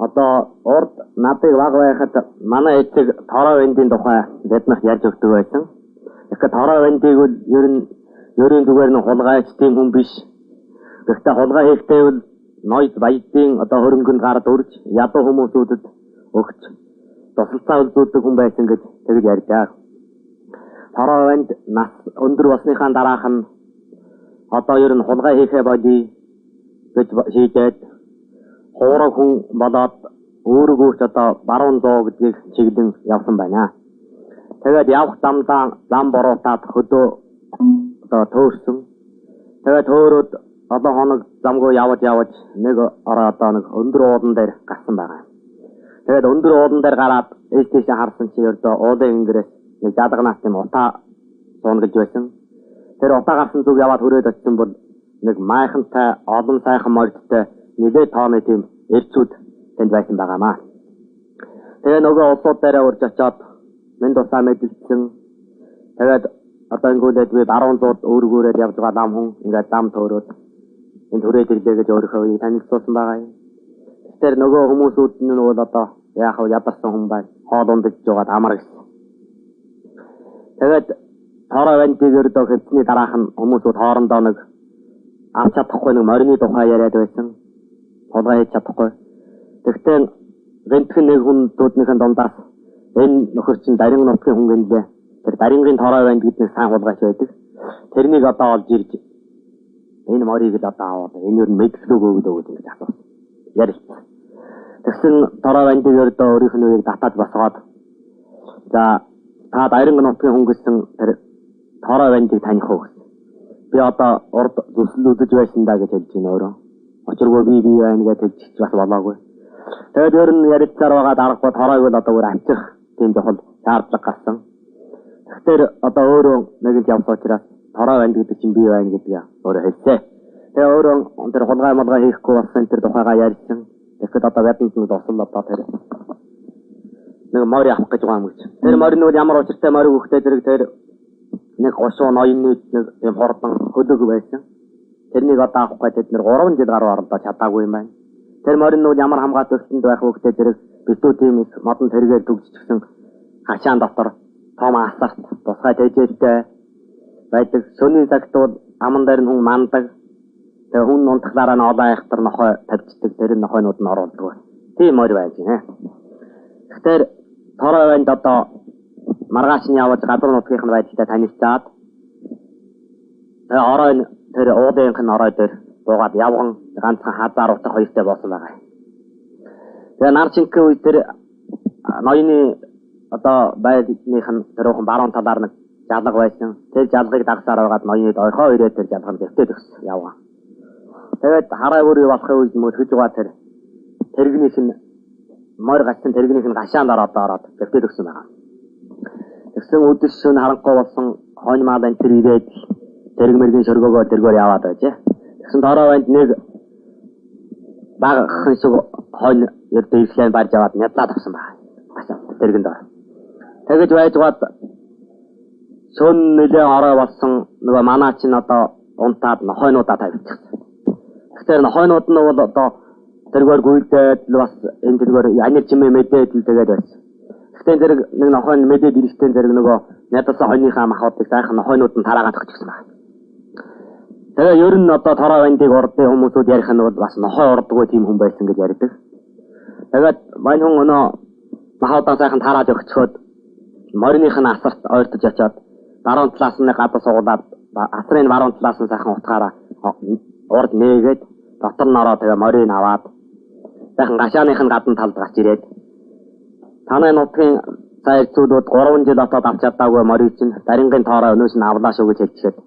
Одоо урд надыг баг байхад манай эцэг Тороо Вендийн тухай биднэрт ярьж өгдөг байсан. Тэгэхээр Тороо Вендийг бол ер нь ерийн зүгээр нь хулгайч тийм хүн биш. Гэхдээ хулгай хийхдээ бол ноёд баядын одоо хөрөнгөнд гард үрж ядуу хүмүүсүүдэд өгч тусалцаа үзүүлдэг хүн байсан гэж тэгж ярьдаг. Тороо Венд нас өндөр болсныхаа дараах нь одоо ер нь хулгай хийхээ болий гэж шийдээд хуурай хүн болоод өөрөөгөө ч одоо баруун зуу гэдгийг чиглэн явсан байна. Тэгээд явах замдаа зам буруутаад хөдөө одоо төөрсөн. Тэгээд төөрөөд олон хоног замгүй явж явж нэг орой одоо нэг өндөр уулан дээр гарсан байгаа. Тэгээд өндөр уулан дээр гараад ээж тийшээ харсан чи ердөө уулын ингэрээс нэг жадагнаас тийм утаа сууна гэж байсан. Тэр утаа гарсан зүг яваад хүрээд очсон бол нэг майхантай олон сайхан морьдтой нэлээд тооны тийм эрчүүд тэнд байсан байгаамаа. Тэгээ нөгөө улсууд дээрээ урж очоод минь тусаа мэдэлцсэн. Тэгээд одоо ингүүлээд би баруун зууд өөргөөрөө явж байгаа лам хүн ингээд зам төөрөөд энд хүрээд ирлээ гэж өөрийнхөө үеийг танилцуулсан байгаа юм. Тэгэхээр нөгөө хүмүүсүүд нь бол одоо яах вэ, ядарсан хүн байна. Хоол ундаж жуугаад амар гэсэн. Тэгээд Тороо Вендийг ердөө хэвцний дараах нь хүмүүсүүд хоорондоо нэг авч чадахгүй нэг морины тухай яриад байсан. Хулгай хийж чадахгүй. Тэгтээ гэнтхэн нэг хүн дүүднийхэн дундаас энэ нөхөр чинь дарин нутгийн хүн гэнлээ. Тэр дарингийн Тороо Венд гэдэг нэг сайн хулгайч байдаг. Тэрнийг одоо олж ирж энэ морийг л одоо аваад энэ юу мэдлэг өгөөд өгөөд ингэж асуусан. Ярилцсан. Тэгсэн Тороо Вендийг ердөө өөрийнх нь үеийг татаж босгоод за та даринг нутгийн хүн гэсэн тэр Тороо Вендийг таних уу гэсэн. Би одоо урд зүсэл үзэж байсан даа гэж хэлж байна өөрөө. Учиргүй би байна гэж хэлж бас болоогүй. Тэгээд ер нь ярилцсаар байгаа даргагүй Тороог бол одоо өөр авчих тийм чухал шаардлага гарсан. Тэгэхээр одоо өөрөө нэг л явсан учраас Тороо Венд гэдэг чинь би байна гэдгийг өөрөө хэлсэн. Тэгээ өөрөө тэр хулгай молгой хийхгүй болсон тэр тухайгаа ярьсан. Тэгэхэд одоо бидэнд нэг тусал одоо тэр нэг морь авах гэж байгаа юм гэж. Тэр морь нь ямар учиртай морь өгөхтэй зэрэг тэр нэг гошуу ноёны нэг юм хурдан хөлөг байсан. Тэрнийг одоо авах гэж тэд нэр 3 жил гаруй оролдож чадаагүй юм байна. Тэр морь нь ямар хамгаалт өртөнд байх вэ гэдэг зэрэг битүү тийм их модон тэргээр төгсчихсэн хашаан дотор том асарт тусгай тэжээлтэй байдаг. Шөнийн цагт бол аман дээр нь хүн мандаг. Тэгээ хүн унтахлаараа нь олон айхтар нохой тавьчихдаг. Тэр нохойнууд нь оруулдаг. Тийм морь байж гинэ. Тэгэхээр Тороо Венд одоо маргааш нь явж гадуур нутгийнх нь байдалтай танилцаад тэгээ орой тэр уулынх нь орой дээр буугаад явган ганцхан хазаар утга хоёртой болсон байгаа. Тэгээ нар шинхэн үе тэр ноёны одоо байдлынх нь тэрүүхэн баруун талаар нэг жалга байсан. Тэр жалгыг дагсаар байгаад ноёныг ойрхоо ирээд тэр жалга нь гэртээ төгссөн явган. Тэгээд хараа бүрий болохын үед мөрхөж байгаа тэр тэрэгнийх нь морь гацсан тэрэгнийх нь гашаан дараа одоо ороод гэртээ төгссөн байгаа. Тэгсэн үдэш шөн харанхуй болсон хонь мал энэ тэр ирээд тэрэг мэргийн сөргөөгөө тэргээр яваад байжээ. Тэгсэн Тороо Венд нэг багхан шиг хонь ердөө ишлэн барьж аваад нядлаад авсан байгаа. Гашаан тэрэгэн доор. Тэгэж байжгаад шөн нэлээ орой болсон нөгөө манаа чинь одоо унтаад нохойнуудаа тавьчихсан. Тэгэхээр нохойнууд нь бол одоо тэргээр гүйдээд л бас энэ тэргээр анир чимээ мэдээд л тэгээд байсан. Гэхдээ зэрэг нэг нохой нь мэдээд ирэхдээ зэрэг нөгөө нядалсан хойныхаа махуудыг сайхан нохойнууд нь тараагаад өгчихсэн байна. Тэгээ ер нь одоо Тороо Вендийг урдын хүмүүсүүд ярих нь бол бас нохой урдгүй тийм хүн байсан гэж ярьдаг. Тэгээд мань хүн өнөө махуудаа сайхан тараад өгчхөөд мориных нь асарт ойртож очиод баруун талаас нь гадаа суулаад асрын баруун талаас нь сайхан утгаараа урд нээгээд дотор нь ороод тэгээ морийг аваад сайхан гашааных нь гадна талд гарч ирээд танай нутгийн цайр зүйлүүд 3 жил отоод авч чадаагүй морийг чинь дарингийн тоороо өнөөс нь авлаа шүү гэж хэлчихэд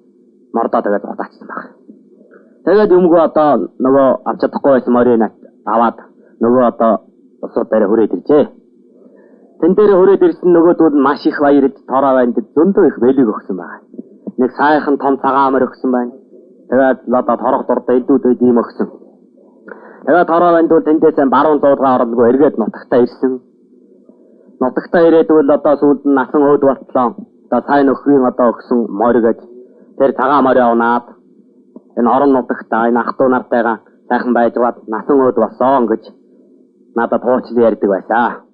мордоо тэгээд утаачсан баг. Тэгээд юмгүй одоо нөгөө авч чадахгүй байсан морийг аваад нөгөө одоо улсууд дээр хүрээд иржээ. Тэн дээр хүрээд ирсэн нөгөөдүүд нь маш их баярж Тороо Венд зөндөө их бэлэг өгсөн байгаа. Нэг сайхан том цагаан морь өгсөн байна. Тэгээд одоо торох дуртай элдүүд үед ийм өгсөн. Тэгээд Тороо Венд бол тэндээсээ баруун зуудгаа орлого эргээд нутагтаа ирсэн. Нутагтаа ирээд бол одоо сүүлд нь насан өөд болтлоо. Одоо сайн нөхрийн одоо өгсөн морь гэж тэр цагаан морь авнаад энэ орон нутагтаа энэ ах トゥ нартайгаа сайхан байжгаад насан өөд болсон гэж Надад хуучлан ярьдаг байсан.